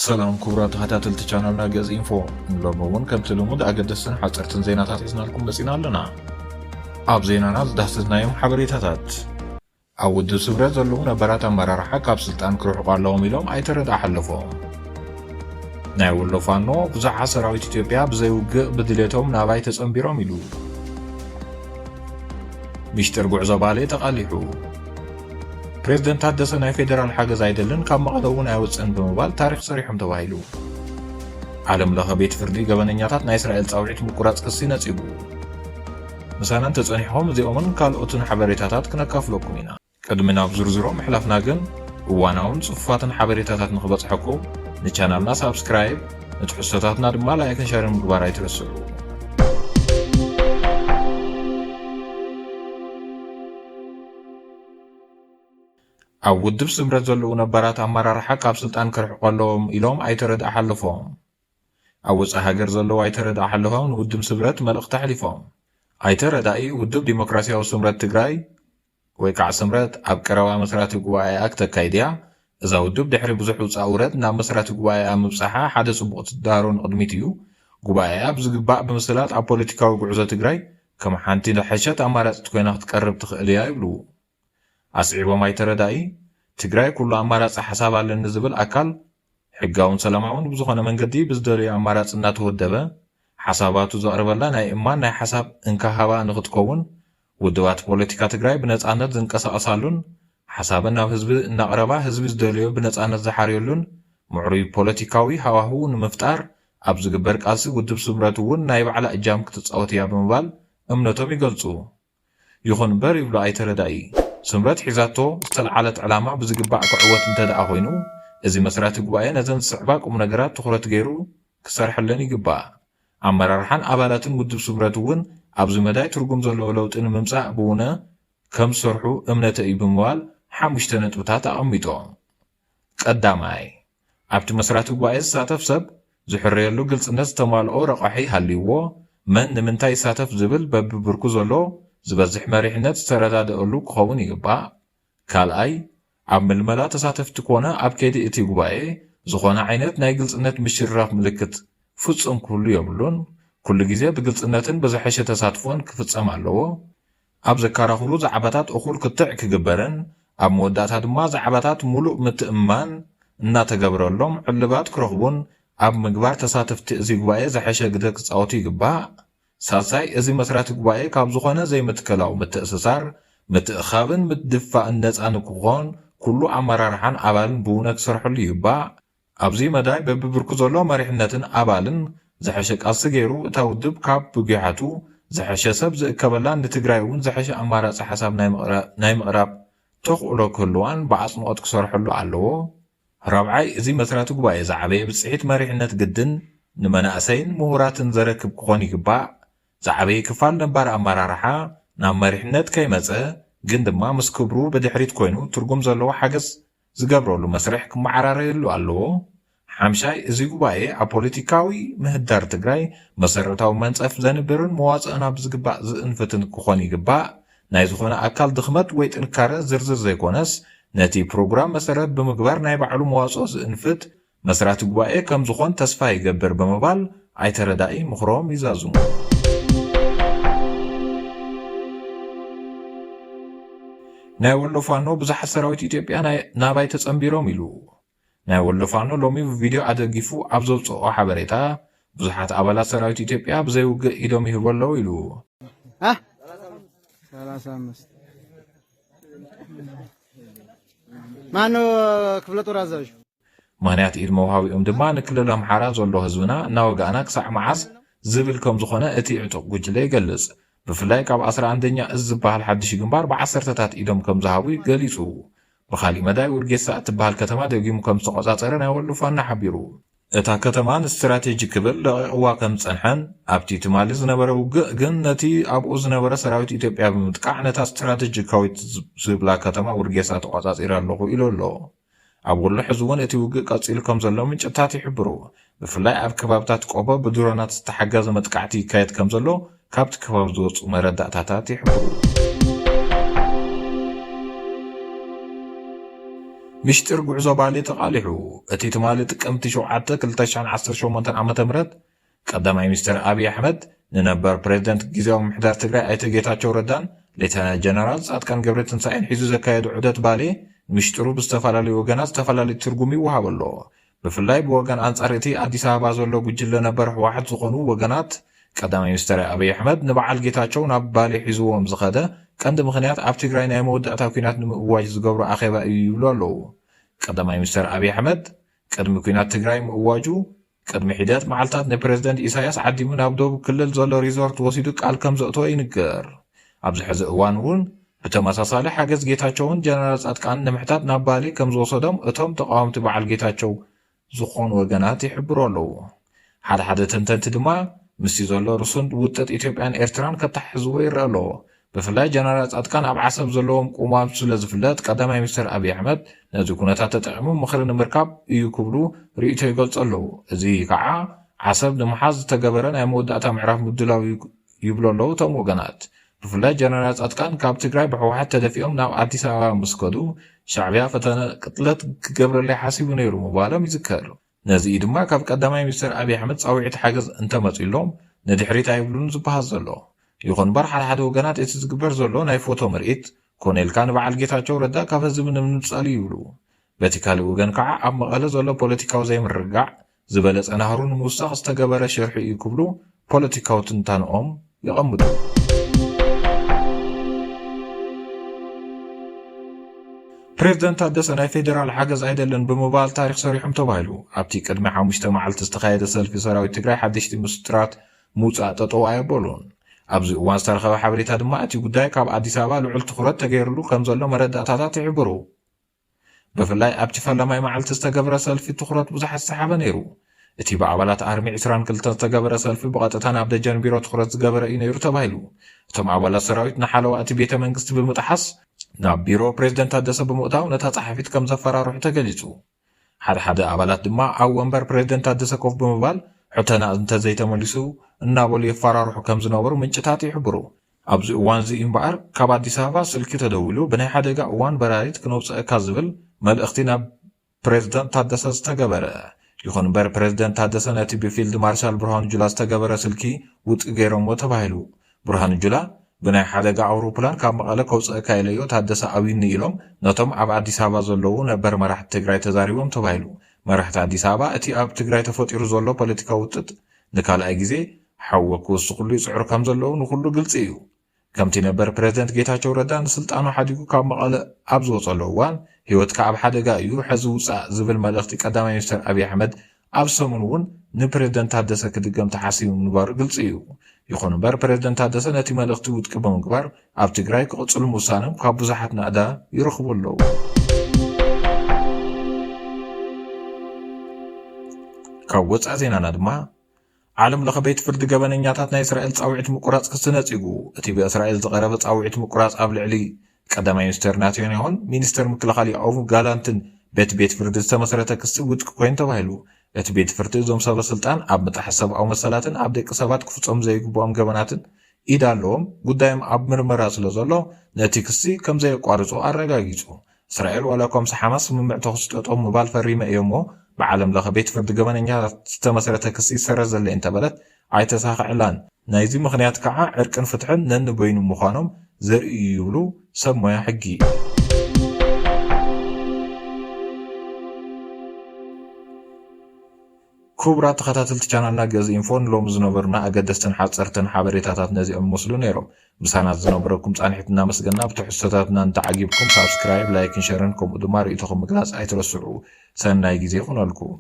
ሰላም ክቡራት ተኸታተልቲ ቻናልና ገጽ ኢንፎ፣ ሎሚ እውን ከምቲ ልሙድ ኣገደስትን ሓጸርትን ዜናታት ሒዝናልኩም መጺና ኣለና። ኣብ ዜናና ዝዳህሰስናዮም ሓበሬታታት፣ ኣብ ውድብ ስምረት ዘለዉ ነባራት ኣመራርሓ ካብ ስልጣን ክርሕቁ ኣለዎም ኢሎም ኣይተ ረድኣ ሓለፎም። ናይ ወሎ ፋኖ ብዙሓት ሰራዊት ኢትዮጵያ ብዘይ ውግእ ብድሌቶም ናባይ ተጸንቢሮም ኢሉ። ሚሽጥር ጉዕዞ ባሌ ተቓሊሑ። ፕሬዝደንት ታደሰ ናይ ፌደራል ሓገዝ ኣይደልን፣ ካብ መቐለ እውን ኣይወፅእን ብምባል ታሪኽ ሰሪሖም ተባሂሉ። ዓለም ለኸ ቤት ፍርዲ ገበነኛታት ናይ እስራኤል ፃውዒት ምቁራፅ ክሲ ነፂጉ። ምሳና እንተፀኒሕኹም እዚኦምን ካልኦትን ሓበሬታታት ክነካፍለኩም ኢና። ቅድሚ ናብ ዝርዝሮ ምሕላፍና ግን፣ እዋናውን ጽፉፋትን ሓበሬታታት ንኽበጽሐኩም ንቻናልና ሳብስክራይብ፣ ንትሕዝቶታትና ድማ ላይክን ሸርን ምግባር ኣይትረስዑ። ኣብ ውድብ ስምረት ዘለዉ ነባራት ኣመራርሓ ካብ ስልጣን ክርሕቁ ኣለዎም ኢሎም ኣይተ ረድኣ ሓለፎም። ኣብ ወጻኢ ሃገር ዘለዉ ኣይተ ረድኣ ሓለፎም ንውድብ ስምረት መልእኽቲ ኣሕሊፎም። ኣይተ ረዳኢ ውድብ ዲሞክራሲያዊ ስምረት ትግራይ ወይ ከዓ ስምረት ኣብ ቀረባ መስራቲ ጉባኤኣ ክተካይድ እያ። እዛ ውድብ ድሕሪ ብዙሕ ውፃእ ውረድ ናብ መስራቲ ጉባኤኣ ምብፃሓ ሓደ ፅቡቕ ትዳሮ ንቕድሚት እዩ። ጉባኤኣ ብዝግባእ ብምስላጥ ኣብ ፖለቲካዊ ጉዕዞ ትግራይ ከም ሓንቲ ዝሐሸት ኣማራፂት ኮይና ክትቀርብ ትኽእል እያ ይብሉ። ኣስዒቦም ኣይተ ረዳኢ፣ ትግራይ ኩሉ ኣማራፂ ሓሳብ ኣለኒ ዝብል ኣካል ሕጋውን ሰላማውን ብዝኾነ መንገዲ ብዝደለዮ ኣማራፂ እናተወደበ ሓሳባቱ ዘቕርበላ ናይ እማን ናይ ሓሳብ እንካ ሃባ ንኽትከውን ውድባት ፖለቲካ ትግራይ ብነፃነት ዝንቀሳቐሳሉን ሓሳበን ናብ ህዝቢ እናቕረባ ህዝቢ ዝደለዮ ብነፃነት ዝሓርየሉን ምዕሩይ ፖለቲካዊ ሃዋህው ንምፍጣር ኣብ ዝግበር ቃልሲ ውድብ ስምረት እውን ናይ ባዕላ እጃም ክትፃወት እያ ብምባል እምነቶም ይገልፁ። ይኹን እምበር ይብሉ ኣይተ ረዳኢ፣ ስምረት ሒዛቶ ዝተልዓለት ዕላማ ብዝግባእ ክዕወት እንተደኣ ኮይኑ፣ እዚ መስራቲ ጉባኤ ነዘን ዝስዕባ ቁም ነገራት ትኹረት ገይሩ ክሰርሐለን ይግባእ። ኣመራርሓን ኣባላትን ውድብ ስምረት እውን ኣብዚ መዳይ ትርጉም ዘለዎ ለውጢ ንምምፃእ ብውነ ከም ዝሰርሑ እምነተ እዩ ብምባል ሓሙሽተ ነጥብታት ኣቐሚጦም። ቀዳማይ፣ ኣብቲ መስራቲ ጉባኤ ዝሳተፍ ሰብ ዝሕረየሉ ግልፅነት ዝተማልኦ ረቋሒ ሃልይዎ፣ መን ንምንታይ ይሳተፍ ዝብል በብብርኩ ዘሎ ዝበዝሕ መሪሕነት ዝተረዳደአሉ ክኸውን ይግባእ። ካልኣይ፣ ኣብ ምልመላ ተሳተፍቲ ኮነ ኣብ ከይዲ እቲ ጉባኤ ዝኾነ ዓይነት ናይ ግልፅነት ምሽርራፍ ምልክት ፍፁም ክህሉ የብሉን። ኩሉ ግዜ ብግልፅነትን ብዝሐሸ ተሳትፎን ክፍፀም ኣለዎ። ኣብ ዘከራኽሩ ዛዕባታት እኹል ክትዕ ክግበርን ኣብ መወዳእታ ድማ ዛዕባታት ሙሉእ ምትእምማን እናተገብረሎም ዕልባት ክረኽቡን ኣብ ምግባር ተሳተፍቲ እዚ ጉባኤ ዝሐሸ ግደ ክፃወቱ ይግባእ። ሳልሳይ፣ እዚ መስራቲ ጉባኤ ካብ ዝኾነ ዘይምትከላዊ ምትእስሳር፣ ምትእኻብን ምድፋእን ነፃ ንክኾን ኩሉ ኣመራርሓን ኣባልን ብውነ ክሰርሐሉ ይግባእ። ኣብዚ መዳይ በብብርኩ ዘሎ መሪሕነትን ኣባልን ዝሐሸ ቃልሲ ገይሩ እታ ውድብ ካብ ብጒሓቱ ዝሐሸ ሰብ ዝእከበላን ንትግራይ እውን ዝሐሸ ኣማራፂ ሓሳብ ናይ ምቕራ-፣ ናይ ምቕራብ ተኽእሎ ክህልዋን ብኣፅንኦት ክሰርሐሉ ኣለዎ። ራብዓይ፣ እዚ መስራቲ ጉባኤ ዝዓበየ ብፅሒት መሪሕነት ግድን ንመናእሰይን ምሁራትን ዘረክብ ክኾን ይግባእ። ዝዓበየ ክፋል ነባር ኣመራርሓ ናብ መሪሕነት ከይመፀ ግን ድማ ምስ ክብሩ ብድሕሪት ኮይኑ ትርጉም ዘለዎ ሓገዝ ዝገብረሉ መስርሕ ክመዓራረየሉ ኣለዎ። ሓምሻይ፣ እዚ ጉባኤ ኣብ ፖለቲካዊ ምህዳር ትግራይ መሰረታዊ መንፀፍ ዘንብርን መዋፅእና ብዝግባእ ዝእንፍትን ክኾን ይግባእ። ናይ ዝኾነ ኣካል ድኽመት ወይ ጥንካረ ዝርዝር ዘይኮነስ፣ ነቲ ፕሮግራም መሰረት ብምግባር ናይ ባዕሉ መዋፅኦ ዝእንፍት መስራቲ ጉባኤ ከም ዝኾን ተስፋ ይገብር ብምባል ኣይተ ረዳኢ ምኽሮም ይዛዝሙ። ናይ ወሎ ፋኖ ብዙሓት ሰራዊት ኢትዮጵያ ናይ-፣ ናባይ ተጸንቢሮም ኢሉ። ናይ ወሎ ፋኖ ሎሚ ብቪድዮ ኣደጊፉ ኣብ ዘውፅኦ ሓበሬታ፣ ብዙሓት ኣባላት ሰራዊት ኢትዮጵያ ብዘይ ውግእ ኢዶም ይህቡ ኣለዉ ኢሉ። አ? ሰላሳ ኣምስት። ማነው ክፍለ ጦር አዛዥ? ምኽንያት ኢድ መውሃቢኦም ድማ ንክልል ኣምሓራ ዘሎ ህዝብና እናወጋእና ክሳዕ መዓስ ዝብል ከም ዝኾነ እቲ ዕጡቕ ጉጅለ ይገልጽ። ብፍላይ ካብ ኣስራ ኣንደኛ እዝ ዝበሃል ሓድሽ ግንባር ብዓሰርተታት ኢዶም ከም ዝሃቡ ገሊጹ። ብኻሊእ መዳይ ውርጌሳ እትበሃል ከተማ ደጊሙ ከም ዝተቖጻጸረ ናይ ወሎ ፋና ሓቢሩ። እታ ከተማ ንስትራቴጂ ክብል ለቒቕዋ ከም ዝጸንሐን ኣብቲ ትማሊ ዝነበረ ውግእ ግን ነቲ ኣብኡ ዝነበረ ሰራዊት ኢትዮጵያ ብምጥቃዕ ነታ ስትራቴጂካዊት ዝብላ ከተማ ውርጌሳ ተቖጻጺረ ኣለኹ ኢሉ ኣሎ። ኣብ ወሎ ሕዚ እውን እቲ ውግእ ቀጺሉ ከም ዘሎ ምንጭታት ይሕብሩ። ብፍላይ ኣብ ከባብታት ቆቦ ብድሮናት ዝተሓገዘ መጥቃዕቲ ይካየድ ከም ዘሎ ካብቲ ከባቢ ዝወጹ መረዳእታታት ይሕብሩ። ምሽጢር ጉዕዞ ባሌ ተቓሊሑ። እቲ ትማሊ ጥቅምቲ ሸውዓተ ክልተ ሽሕን ዓሰርተ ሸሞንተን ዓመተ ምህረት ቀዳማይ ሚኒስትር ኣብይ ኣሕመድ ንነበር ፕሬዝደንት ግዝያዊ ምምሕዳር ትግራይ ኣይተ ጌታቸው ረዳን ሌተና ጀነራል ጻድቃን ገብረትንሳኤን ሒዙ ዘካየዶ ዑደት ባሌ፣ ምሽጢሩ ብዝተፈላለዩ ወገናት ዝተፈላለዩ ትርጉም ይወሃበ ኣሎ። ብፍላይ ብወገን ኣንጻር እቲ ኣዲስ ኣበባ ዘሎ ጉጅለ ነበር ህወሓት ዝኾኑ ወገናት፣ ቀዳማይ ሚኒስትር ኣብይ ኣሕመድ ንበዓል ጌታቸው ናብ ባሌ ሒዝዎም ዝኸደ ቀንዲ ምኽንያት ኣብ ትግራይ ናይ መወዳእታ ኲናት ንምእዋጅ ዝገብሮ ኣኼባ እዩ ይብሉ ኣለዉ። ቀዳማይ ሚኒስትር ኣብይ ኣሕመድ ቅድሚ ኲናት ትግራይ ምእዋጁ ቅድሚ ሒደት መዓልታት ንፕሬዝደንት ኢሳያስ ዓዲሙ ናብ ደቡብ ክልል ዘሎ ሪዞርት ወሲዱ ቃል ከም ዘእተወ ይንገር። ኣብዚ ሕዚ እዋን እውን ብተመሳሳሊ ሓገዝ ጌታቸውን ጀነራል ጻድቃን ንምሕታት ናብ ባሌ ከም ዝወሰዶም እቶም ተቃወምቲ በዓል ጌታቸው ዝኾኑ ወገናት ይሕብሩ ኣለዉ። ሓደ ሓደ ተንተንቲ ድማ ምስቲ ዘሎ ርሱን ውጥጥ ኢትዮጵያን ኤርትራን ከተሓሕዝዎ ይረአ ኣሎ። ብፍላይ ጀነራል ጻድቃን ኣብ ዓሰብ ዘለዎም ቅዋም ስለ ዝፍለጥ ቀዳማይ ሚኒስትር ኣብይ ኣሕመድ ነዚ ኩነታት ተጠቂሙ ምኽሪ ንምርካብ እዩ ክብሉ ርእይቶ ይገልጹ ኣለዉ። እዚ ከዓ ዓሰብ ንምሓዝ ዝተገበረ ናይ መወዳእታ ምዕራፍ ምድላው እዩ ይብሉ ኣለዉ እቶም ወገናት። ብፍላይ ጀነራል ጻድቃን ካብ ትግራይ ብህወሓት ተደፊኦም ናብ ኣዲስ ኣበባ ምስ ከዱ ሻዕብያ ፈተነ ቅጥለት ክገብረለይ ሓሲቡ ነይሩ ምባሎም ይዝከር። ነዚ እዩ ድማ ካብ ቀዳማይ ሚኒስትር ኣብይ ኣሕመድ ጻውዒት ሓገዝ እንተመጺሎም ንድሕሪት ኣይብሉን ዝበሃል ዘሎ። ይኹን እምበር ሓደ ሓደ ወገናት እቲ ዝግበር ዘሎ ናይ ፎቶ ምርኢት ኮነ ኢልካ ንበዓል ጌታቸው ረዳ ካብ ህዝቢ ንምንጻል እዩ ይብሉ። በቲ ካልእ ወገን ከዓ ኣብ መቐለ ዘሎ ፖለቲካዊ ዘይምርግጋዕ ዝበለጸ ናህሩ ንምውሳኽ ዝተገበረ ሽርሒ እዩ ክብሉ ፖለቲካዊ ትንታንኦም የቐምጡ። ፕሬዝደንት ታደሰ ናይ ፌዴራል ሓገዝ ኣይደልን ብምባል ታሪኽ ሰሪሖም ተባሂሉ። ኣብቲ ቅድሚ ሓሙሽተ መዓልቲ ዝተኻየደ ሰልፊ ሰራዊት ትግራይ ሓደሽቲ ምስጢራት ምውፃእ ጠጠው ኣየበሉን። ኣብዚ እዋን ዝተረኸበ ሓበሬታ ድማ እቲ ጉዳይ ካብ ኣዲስ ኣበባ ልዑል ትኹረት ተገይርሉ ከም ዘሎ መረዳእታታት ይሕብሩ። ብፍላይ ኣብቲ ፈለማይ መዓልቲ ዝተገበረ ሰልፊ ትኹረት ብዙሓት ዝሰሓበ ነይሩ። እቲ ብኣባላት ኣርሚ ዕስራን ክልተን ዝተገበረ ሰልፊ ብቐጥታ ናብ ደጀን ቢሮ ትኹረት ዝገበረ እዩ ነይሩ ተባሂሉ። እቶም ኣባላት ሰራዊት ንሓለዋ እቲ ቤተ መንግስቲ ብምጥሓስ ናብ ቢሮ ፕሬዝደንት ታደሰ ብምእታው ነታ ጸሓፊት ከም ዘፈራርሑ ተገሊጹ። ሓደ ሓደ ኣባላት ድማ ኣብ ወንበር ፕሬዝደንት ታደሰ ኮፍ ብምባል ሕቶና እንተዘይተመሊሱ እናበሉ የፈራርሑ ከም ዝነበሩ ምንጭታት ይሕብሩ። ኣብዚ እዋን እዚ እምበኣር ካብ ኣዲስ ኣበባ ስልኪ ተደዊሉ ብናይ ሓደጋ እዋን በራሪት ክነውፅአካ ዝብል መልእኽቲ ናብ ፕሬዝደንት ታደሰ ዝተገበረ። ይኹን እምበር ፕሬዝደንት ታደሰ ነቲ ብፊልድ ማርሻል ብርሃኑ ጁላ ዝተገበረ ስልኪ ውድቂ ገይሮምዎ ተባሂሉ። ብርሃኑ ጁላ ብናይ ሓደጋ ኣውሮፕላን ካብ መቐለ ከውፅአካ ኢለዮ ታደሰ ኣብዩኒ ኢሎም ነቶም ኣብ ኣዲስ ኣበባ ዘለዉ ነበር መራሕቲ ትግራይ ተዛሪቦም ተባሂሉ። መራሕቲ ኣዲስ ኣበባ እቲ ኣብ ትግራይ ተፈጢሩ ዘሎ ፖለቲካዊ ውጥጥ ንካልኣይ ግዜ ሓዊ ክውስኽሉ ይፅዕሩ ከም ዘለዉ ንኩሉ ግልፂ እዩ። ከምቲ ነበር ፕሬዝደንት ጌታቸው ረዳ ንስልጣኑ ሓዲጉ ካብ መቐለ ኣብ ዝወፀሉ እዋን ህይወትካ ኣብ ሓደጋ እዩ፣ ሕዚ ውፃእ ዝብል መልእኽቲ ቀዳማይ ሚኒስትር ኣብይ ኣሕመድ ኣብ ሰሙን እውን ንፕሬዝደንት ታደሰ ክድገም ተሓሲቡ ምንባሩ ግልፂ እዩ። ይኹን እምበር ፕሬዝደንት ታደሰ ነቲ መልእኽቲ ውድቂ ብምግባር ኣብ ትግራይ ክቕፅሉ ምውሳኖም ካብ ብዙሓት ናእዳ ይረኽቡ ኣለዉ። ካብ ወፃኢ ዜናና ድማ ዓለም ለኸ ቤት ፍርዲ ገበነኛታት ናይ እስራኤል ጻውዒት ምቁራጽ ክሲ ነጺጉ። እቲ ብእስራኤል ዝቐረበ ጻውዒት ምቁራጽ ኣብ ልዕሊ ቀዳማይ ሚኒስተር ናታንያሁን ሚኒስተር ምክልኻል ዮኣቭ ጋላንትን ቤት ቤት ፍርዲ ዝተመስረተ ክሲ ውድቂ ኮይኑ ተባሂሉ። እቲ ቤት ፍርዲ እዞም ሰበ ስልጣን ኣብ ምጥሓስ ሰብኣዊ መሰላትን ኣብ ደቂ ሰባት ክፍጸሙ ዘይግብኦም ገበናትን ኢድ ኣለዎም፣ ጉዳዮም ኣብ ምርመራ ስለ ዘሎ ነቲ ክሲ ከም ዘየቋርጾ ኣረጋጊጹ። እስራኤል ዋላ እኳ ምስ ሓማስ ስምምዕ ተኹሲ ጠጠው ምባል ፈሪመ እየ እሞ ብዓለም ለኸ ቤት ፍርዲ ገበነኛታት ዝተመስረተ ክሲ ይሰረዘለይ እንተበለት ኣይተሳኽዐላን። ናይዚ ምኽንያት ከዓ ዕርቅን ፍትሕን ነንበይኑ ምዃኖም ዘርኢ እዩ ይብሉ ሰብ ሞያ ሕጊ። ክቡራት ተኸታተልቲ ቻናልና ገዝ ኢንፎ ንሎሚ ዝነበሩና ኣገደስትን ሓፀርትን ሓበሬታታት ነዚኦም ይመስሉ ነይሮም። ምሳና ዝነበረኩም ፃንሒት እናመስገና ብትሕዝቶታትና እንተዓጊብኩም ሳብስክራይብ፣ ላይክን ሸርን ከምኡ ድማ ርእይቶኹም ምግላፅ ኣይትረስዑ። ሰናይ ግዜ ይኹነልኩም።